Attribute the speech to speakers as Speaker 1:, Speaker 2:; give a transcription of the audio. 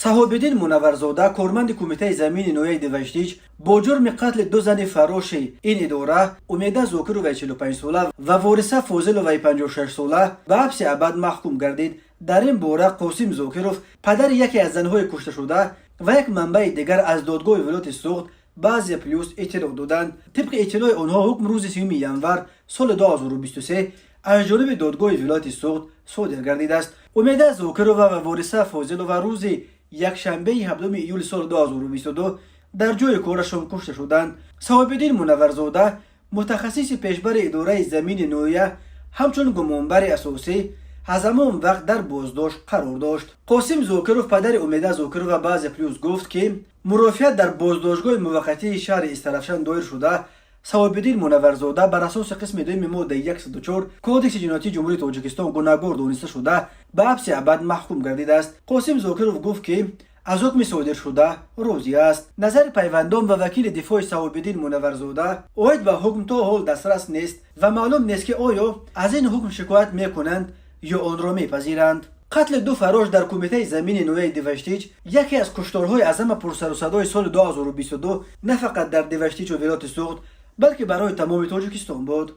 Speaker 1: Саҳобиддин Мунавварзода, корманди кумитаи замини ноҳияи Деваштич, бо ҷурми қатли ду зани фарроши ин идора, Умеда Зокироваи 45-сола ва Вориса Фозиловаи 56-сола, ба ҳабси абад маҳкум гардид. Дар ин бора Қосим Зокиров, падари яке аз занҳои кушташуда, ва як манбаи дигар аз додгоҳи вилояти Суғд ба Азия Плюс иттилоъ доданд. Тибқи иттилои онҳо, ҳукм рӯзи 30 январ соли 2023 аз ҷониби додгоҳи вилояти Суғд содир гардидааст. Умеда Зокирова ва Вориса Фозилова рӯзи якшанбеи 7 июли соли 2022 дар ҷои корашон кушта шуданд. Саҳобиддин Мунавварзода, мутахассиси пешбари идораи замини ноҳия, ҳамчун гумонбари асосӣ аз ҳамон вақт дар боздошт қарор дошт. Қосим Зокиров, падари Умеда Зокирова, ба Азия Плюс гуфт, ки мурофиат дар боздоштгоҳи муваққатии шаҳри Истаравшан доир шуда, Саҳобиддин Мунавварзода бар асоси қисми дуюми моддаи 104 Кодекси ҷиноятии Ҷумҳурии Тоҷикистон гунаҳгор дониста шуда, ба ҳабси абад маҳкум гардидааст. Қосим Зокиров гуфт, ки аз ҳукми содиршуда розӣ аст. Назари пайвандон ва вакили дифои Саҳобиддин Мунавварзода оид ба ҳукм то ҳол дастрас нест ва маълум нест, ки оё аз ин ҳукм шикоят мекунанд ё онро мепазиранд. Қатли ду фаррош дар кумитаи замини ноҳияи Деваштич яке аз кушторҳои аз ҳама пурсарусадои соли 2022 на фақат дар Деваштичу вилояти Суғд, балки барои тамоми Тоҷикистон буд.